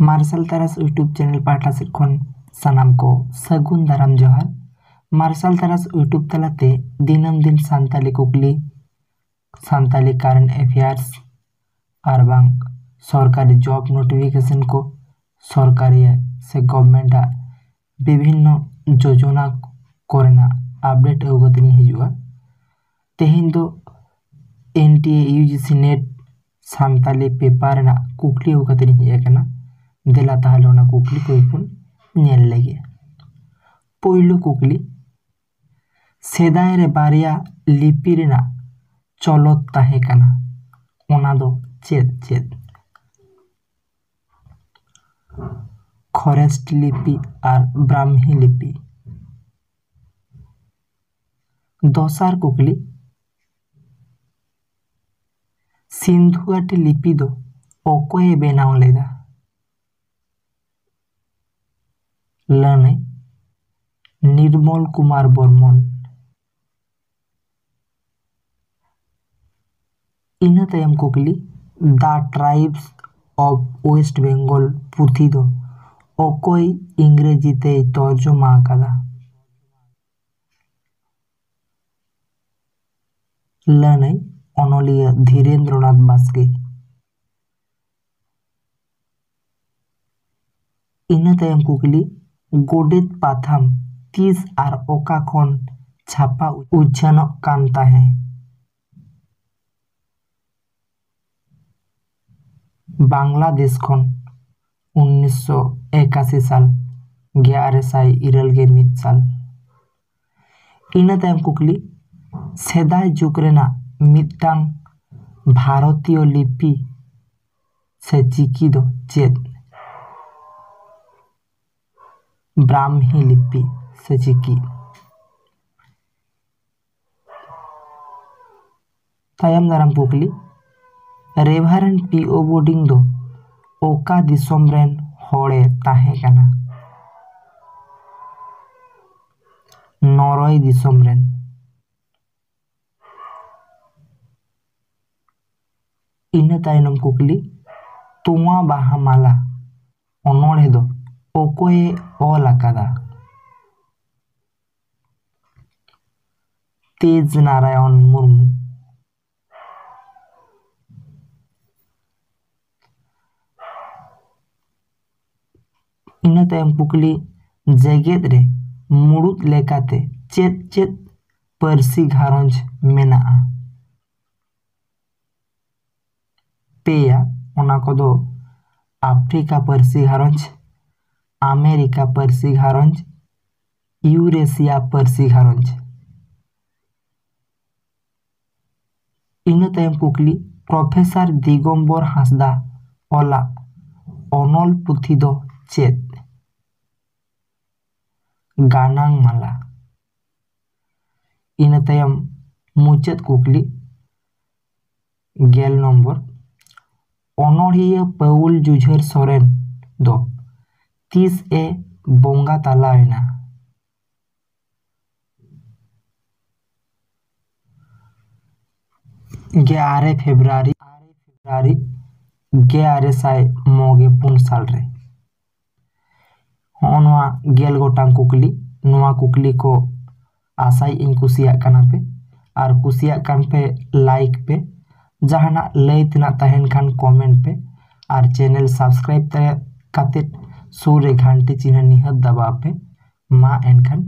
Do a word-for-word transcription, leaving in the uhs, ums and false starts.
ᱢᱟᱨᱥᱟᱞ ᱛᱟᱨᱟᱥ YouTube channel ᱯᱟᱦᱴᱟ ᱥᱮᱫ ᱠᱷᱚᱱ ᱥᱟᱱᱟᱢ ᱠᱚ ᱥᱟᱹᱜᱩᱱ ᱫᱟᱨᱟᱢ ᱡᱚᱦᱟᱨ᱾ ᱢᱟᱨᱥᱟᱞ ᱛᱟᱨᱟᱥ YouTube ᱛᱟᱞᱟᱛᱮ ᱫᱤᱱᱟᱹᱢ ᱫᱤᱱ ᱥᱟᱱᱛᱟᱞᱤ ᱠᱩᱠᱞᱤ, ᱥᱟᱱᱛᱟᱞᱤ current affairs ᱟᱨ ᱵᱟᱝ ᱥᱚᱨᱠᱟᱨᱤ job notification ᱠᱚ, ᱥᱚᱨᱠᱟᱨᱤ ᱥᱮ government ᱟᱜ ᱵᱤᱵᱷᱤᱱᱱᱚ ᱡᱳᱡᱚᱱᱟ ᱠᱚᱨᱮᱱᱟᱜ update ᱟᱹᱜᱩ ᱠᱟᱛᱮ ᱤᱧ ᱦᱤᱡᱩᱜᱼᱟ᱾ ᱛᱮᱦᱮᱧ ᱫᱚ N T A U G C NET Santali paper ᱨᱮᱱᱟᱜ ᱠᱩᱠᱞᱤ ᱟᱹᱜᱩ ᱠᱟᱛᱮ ᱤᱧ ᱦᱮᱡ ᱟᱠᱟᱱᱟ᱾ ᱫᱮᱞᱟ ᱛᱟᱦᱞᱮ ᱚᱱᱟ ᱠᱩᱠᱞᱤ ᱠᱚ ᱵᱚᱱ ᱧᱮᱞ ᱞᱮᱜᱮ᱾ ᱯᱳᱭᱞᱳ ᱠᱩᱠᱞᱤ, ᱥᱮᱫᱟᱭ ᱨᱮ ᱵᱟᱨᱭᱟ ᱞᱤᱯᱤ ᱨᱮᱱᱟᱜ ᱪᱚᱞᱚᱛ ᱛᱟᱦᱮᱸ ᱠᱟᱱᱟ, ᱚᱱᱟ ᱫᱚ ᱪᱮᱫ ᱪᱮᱫ? ᱠᱷᱚᱨᱮᱥᱴ ᱞᱤᱯᱤ ᱟᱨ ᱵᱨᱟᱦᱢᱤ ᱞᱤᱯᱤ᱾ ᱫᱚᱥᱟᱨ ᱠᱩᱠᱞᱤ, ᱥᱤᱱᱫᱷᱩᱜᱷᱟᱴᱤ ᱞᱤᱯᱤ ᱫᱚ ᱚᱠᱚᱭᱮ ᱵᱮᱱᱟᱣ ᱞᱮᱫᱟ? ᱞᱟᱹᱱᱟᱹᱭ, ᱱᱤᱨᱢᱚᱞ ᱠᱩᱢᱟᱨ ᱵᱚᱨᱢᱚᱱ᱾ ᱤᱱᱟᱹ ᱛᱟᱭᱚᱢ ᱠᱩᱠᱞᱤ, The Tribes of West Bengal ᱯᱩᱛᱷᱤ ᱫᱚ ᱚᱠᱚᱭ ᱤᱝᱨᱮᱡᱤ ᱛᱮᱭ ᱛᱚᱨᱡᱚᱢᱟ ᱟᱠᱟᱫᱟ? ᱞᱟᱹᱱᱟᱹᱭ, ᱚᱱᱚᱞᱤᱭᱟᱹ ᱫᱷᱤᱨᱮᱱᱫᱨᱚᱱᱟᱛᱷ ᱵᱟᱥᱠᱮ᱾ ᱤᱱᱟᱹ ᱛᱟᱭᱚᱢ ᱠᱩᱠᱞᱤ, ᱜᱳᱰᱮᱛ ᱯᱟᱛᱷᱟᱢ ᱛᱤᱥ ᱟᱨ ᱚᱠᱟ ᱠᱷᱚᱱ ᱪᱷᱟᱯᱟ ᱩᱪᱷᱟᱹᱱᱚᱜ ᱠᱟᱱ ᱛᱟᱦᱮᱸ? ᱵᱟᱝᱞᱟᱫᱮᱥ ᱠᱷᱚᱱ ᱩᱱᱤᱥᱥᱚ ᱮᱠᱟᱥᱤ ᱥᱟᱞ, ᱜᱮᱞ ᱟᱨᱮ ᱥᱟᱭ ᱤᱨᱟᱹᱞ ᱜᱮᱞ ᱢᱤᱫ ᱥᱟᱞ᱾ ᱤᱱᱟᱹ ᱛᱟᱭᱚᱢ ᱠᱩᱠᱞᱤ, ᱥᱮᱫᱟᱭ ᱡᱩᱜᱽ ᱨᱮᱱᱟᱜ ᱢᱤᱫᱴᱟᱝ ᱵᱷᱟᱨᱚᱛᱤᱭᱚ ᱞᱤᱯᱤ ᱥᱮ ᱪᱤᱠᱤ ᱫᱚ ᱪᱮᱫ? ᱵᱨᱟᱦᱢᱤ ᱞᱤᱯᱤ ᱥᱮ ᱪᱤᱠᱤ᱾ ᱛᱟᱭᱚᱢ ᱫᱟᱨᱟᱢ ᱠᱩᱠᱞᱤ, ᱨᱮᱵᱷᱟᱨᱮᱱᱰ ᱯᱤ ᱳ ᱵᱳᱰᱤᱝ ᱫᱚ ᱚᱠᱟ ᱫᱤᱥᱚᱢ ᱨᱮᱱ ᱦᱚᱲᱮ ᱛᱟᱦᱮᱸ ᱠᱟᱱᱟ? ᱱᱚᱨᱚᱭ ᱫᱤᱥᱚᱢ ᱨᱮᱱ᱾ ᱤᱱᱟᱹ ᱛᱟᱭᱱᱚᱢ ᱠᱩᱠᱞᱤ, ᱛᱚᱣᱟ ᱵᱟᱦᱟ ᱢᱟᱞᱟ ᱚᱱᱚᱬᱦᱮ ᱫᱚ ᱚᱠᱚᱭᱮ ᱚᱞ ᱟᱠᱟᱫᱟ? ᱛᱮᱡᱽ ᱱᱟᱨᱟᱭᱚᱱ ᱢᱩᱨᱢᱩ᱾ ᱤᱱᱟᱹ ᱛᱟᱭᱚᱢ ᱠᱩᱠᱞᱤ, ᱡᱮᱜᱮᱛ ᱨᱮ ᱢᱩᱲᱩᱫ ᱞᱮᱠᱟᱛᱮ ᱪᱮᱫ ᱪᱮᱫ ᱯᱟᱹᱨᱥᱤ ᱜᱷᱟᱨᱚᱸᱡᱽ ᱢᱮᱱᱟᱜᱼᱟ? ᱯᱮᱭᱟ, ᱚᱱᱟ ᱠᱚᱫᱚ ᱟᱯᱷᱨᱤᱠᱟ ᱯᱟᱹᱨᱥᱤ ᱜᱷᱟᱨᱚᱸᱡᱽ, ᱟᱢᱮᱨᱤᱠᱟ ᱯᱟᱹᱨᱥᱤ ᱜᱷᱟᱨᱚᱸᱡᱽ, ᱤᱭᱩᱨᱮᱥᱤᱭᱟ ᱯᱟᱹᱨᱥᱤ ᱜᱷᱟᱨᱚᱸᱡᱽ᱾ ᱤᱱᱟᱹ ᱛᱟᱭᱚᱢ ᱠᱩᱠᱞᱤ, ᱯᱨᱚᱯᱷᱮᱥᱚᱨ ᱫᱤᱜᱚᱢᱵᱚᱨ ᱦᱟᱸᱥᱫᱟ ᱚᱞᱟᱜ ᱚᱱᱚᱞ ᱯᱩᱛᱷᱤ ᱫᱚ ᱪᱮᱫ? ᱜᱟᱱᱟᱝ ᱢᱟᱞᱟ᱾ ᱤᱱᱟᱹ ᱛᱟᱭᱚᱢ ᱢᱩᱪᱟᱹᱫ ᱠᱩᱠᱞᱤ, ᱜᱮᱞ ᱱᱚᱢᱵᱚᱨ, ᱚᱱᱚᱬᱦᱤᱭᱟᱹ ᱯᱟᱹᱣᱩᱞ ᱡᱩᱡᱷᱟᱹᱨ ᱥᱚᱨᱮᱱ ᱫᱚ ᱛᱤᱥ ᱮ ᱵᱚᱸᱜᱟ ᱛᱟᱞᱟᱭᱮᱱᱟ? ᱜᱮ ᱟᱨᱮ ᱯᱷᱮᱵᱽᱨᱩᱣᱟᱨᱤ, ᱜᱮ ᱟᱨᱮ ᱥᱟᱭ ᱢᱚᱬᱮ ᱜᱮᱞ ᱯᱩᱱ ᱥᱟᱞ ᱨᱮ᱾ ᱦᱚᱸᱜᱼᱚ ᱱᱚᱣᱟ ᱜᱮᱞ ᱜᱚᱴᱟᱝ ᱠᱩᱠᱞᱤ᱾ ᱱᱚᱣᱟ ᱠᱩᱠᱞᱤ ᱠᱚ ᱟᱥᱟᱭᱮᱫ ᱟᱹᱧ ᱠᱩᱥᱤᱭᱟᱜ ᱠᱟᱱᱟ ᱯᱮ, ᱟᱨ ᱠᱩᱥᱤᱭᱟᱜ ᱠᱟᱱ ᱯᱮ ᱞᱟᱭᱤᱠ ᱯᱮ, ᱡᱟᱦᱟᱱᱟᱜ ᱞᱟᱹᱭ ᱛᱮᱱᱟᱜ ᱛᱟᱦᱮᱱ ᱠᱷᱟᱱ ᱠᱚᱢᱮᱱᱴ ᱯᱮ, ᱟᱨ ᱪᱮᱱᱮᱞ ᱥᱟᱵᱥᱠᱨᱟᱭᱤᱵ ᱠᱟᱛᱮᱫ ᱥᱩᱨ ᱨᱮ ᱜᱷᱟᱱᱴᱤ ᱪᱤᱱᱦᱟᱹ ᱱᱤᱦᱟᱹᱛ ᱫᱟᱵᱟᱣ ᱯᱮ᱾ ᱢᱟ ᱮᱱᱠᱷᱟᱱ